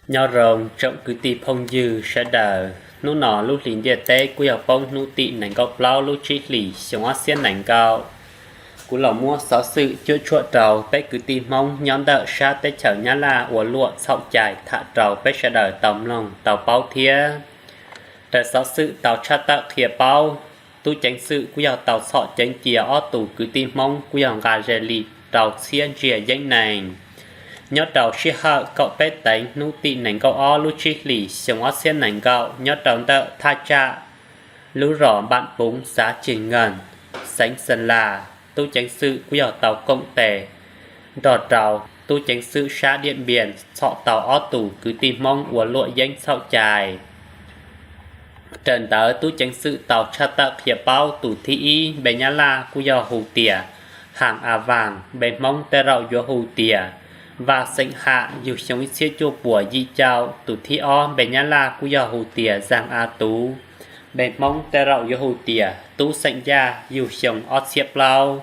Nyob zoo tsoom kwv tij phooj ywg sawv daws, hnub no lub hlis ntiaj teb kuj yog poob hnub tim nees nkaum plaub lub tsib hlis xyoo ob txhiab nees nkaum. Kuv los muab xov xwm cuam tshuam rau peb kwv tij Hmoob nyob ntawm sab teb chaws Nyab Laj ua luam txhaum cai tham rau peb sawv daws tau mloog tau paub thiab. Raws xov xwm tau tshaj tawm qhia paub, tub ceev xwm kuj yog tau txhom ceev cia ob tug kwv tij Hmoob kuj yog nqa ze li rau txhiab ntsiav yeeb nees. Nyob rau sij hawm kaum peb teev hnub tim nees nkaum ob lub tsib hlis xyoo ob txhiab nees nkaum nyob rau ntawm thaj tsam lub zos Npam Puv xav Cig Nkees, xeev Xeeb Las, tub ceev xwm kuj yog tau koom tes nrog rau tub ceev xwm sab Diam Npias txhom tau ob tug kwv tij Hmoob ua luam yeeb txhaum cai. Raws ntawd tub ceev xwm tau tshaj tawm qhia paub tus thib ib npe Nyab Laj kuj yog hu tias Haas A Vaas, npe Hmoob tej zaum yuav hu tias Vaj Xeem Ham, yug xyoo ib txhiab cuaj puas yim caum. Tus thib ob npe Nyab Laj kuj yog hu tias Zaas A Tuv, npe Hmoob tej zaum yuav hu tias Tub Xeem Yaj, yug xyoo ob txhiab plaub.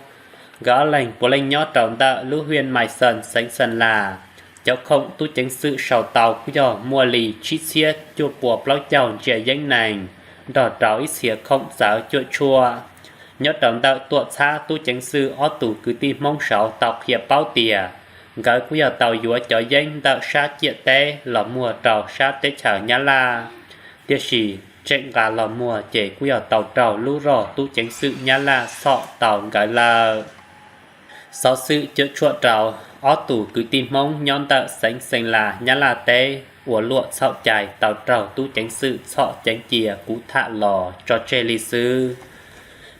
Nkawd ob leeg puav leej nyob rau ntawm lub hiaj Mais Xees, xeev Xeeb Las. Cov khoom tub ceev xwm sau tau kuj yog muaj li tsib txhiab cuaj puas plaub caug ntsiav yeeb nees nrog rau ib txhia khoom txawv cuam tshuam. Nyob rau ntawm tuam txhab tub ceev xwm ob tug kwv tij Hmoob saud tau qhia paub tias nkawd kuj yog tau yuav cov yeeb ntawm sab ciam teb los muag rau sab teb chaws Nyab Laj, tiam sis tseem nqa los muag ces kuj yog tau raug lub zog tub ceev xwm Nyab Laj txhom tau nkawd lawm. Xov xwm cuam tshuam rau ob tug kwv tij Hmoob nyob ntawm xeev Xeeb Las, Nyab Laj teb ua luam txhaum cai tau raug tub ceev xwm txhom ceev cia kuv tham los tso tseg li xwb.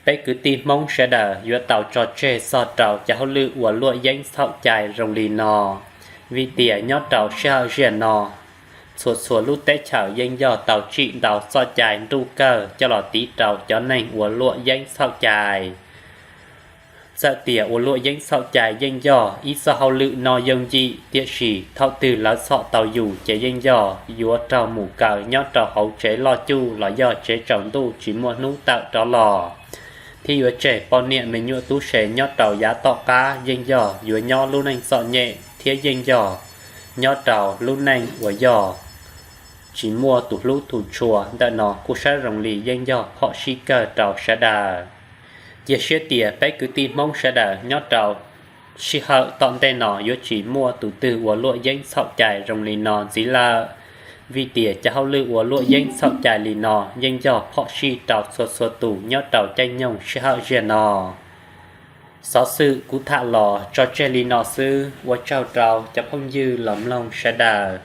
Peb kwv tij Hmoob sawv daws yuav tau tso tseg txog rau cov hauj lwm ua luam yeeb txhaum cai zoo li no, vim tias nyob rau sij hawm ziag no, txhua txhua lub teb chaws yeej yog tau tsim ntau txoj cai nruj kawg coj los tiv rau cov neeg ua luam yeeb txhaum cai. Txawm tias ua luam yeeb txhaum cai yeej yog ib txoj hauj lwm noj yooj yim, tiam sis thaum twg lawv txhom tau yus ces yeej yog yuav raug mus kaw nyob rau hauv tsev loj cuj los yog tsev tsaus ntuj tsis muaj hnub tawm rov los, thiab yuav tseg poj niam me nyuam tub se nyob rau yav tom qab, yeej yog yuav nyob lub neej txom nyem thiab yeej yog nyob rau lub neej uas yog tsis muaj tus hlub tus tshua. Ntawm no kuj saib zoo li yeej yog phom sij kawg rau sawv daws. Cia siab tias peb kwv tij Hmoob sawv daws nyob rau sij hawm tom ntej no yuav tsis muaj tus twg ua luam yeeb txhaum cai zoo li no ntxiv lawm, vim tias cov hauj lwm ua luam yeeb txhaum cai li no yeej yog phom sij rau txhua txhua tus nyob rau caij nyoog sij hawm ziag no. Xov xwm kuv tham los tso tseg li no xwb, ua tsaug rau cov phooj ywg los mloog sawv daws.